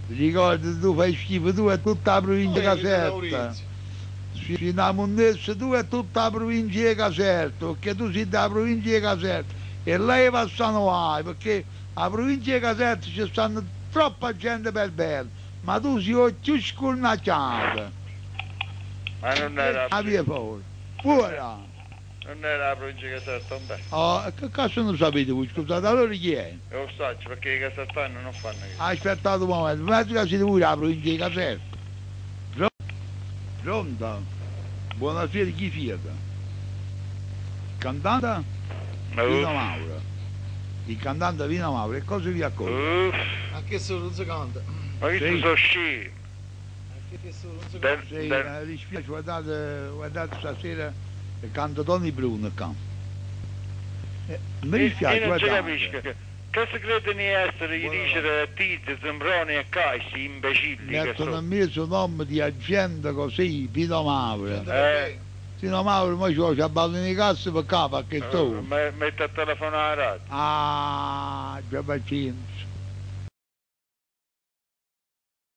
Ricorda, tu fai schifo, tu e tutta la provincia di Caserta. Sei una monnezza, tu e tutta la provincia di Caserta, perché tu sei della provincia di Caserta e lei passano guai, perché la provincia di Caserta ci stanno troppa gente per bene, ma tu sei 'o cchiù scurnacchiato. Ma nun era 'A via fora. Buona! Nun era 'a provincia 'e Caserta, Umbè. Oh, e che cazzo ne sapete voi? Scusate, allora chi è? E 'o saccio, perché 'e casertani nun 'o fanno chesto. Aspettate un momento, mezzo che siete voi la provincia di Caserta. Pronto? Buonasera, chi siete? Cantante? Pino Mauro. Il cantante Pino Mauro, e cosa vi accorre? Uff. A chesto nun se canta. Ma chisti Sì. so' scemi. A chesto nun se Den- canta. Sì, den- mi dispiace, guardate, guardate stasera canta Tony Bruno qua. Mi Io, dispiace, io non ci guardate. capisco. Che si credono di essere, gli dicere a Tizio, Zambroni e Cai, sti imbecilli che Mettono sono. in mezzo nome di agente così, Pino Mauro. Gente per bene. Pino Mauro, mo ci voglio a ballare in cassa per capo, che tu. Mette a telefonare alla radio. Ah, già pazienza.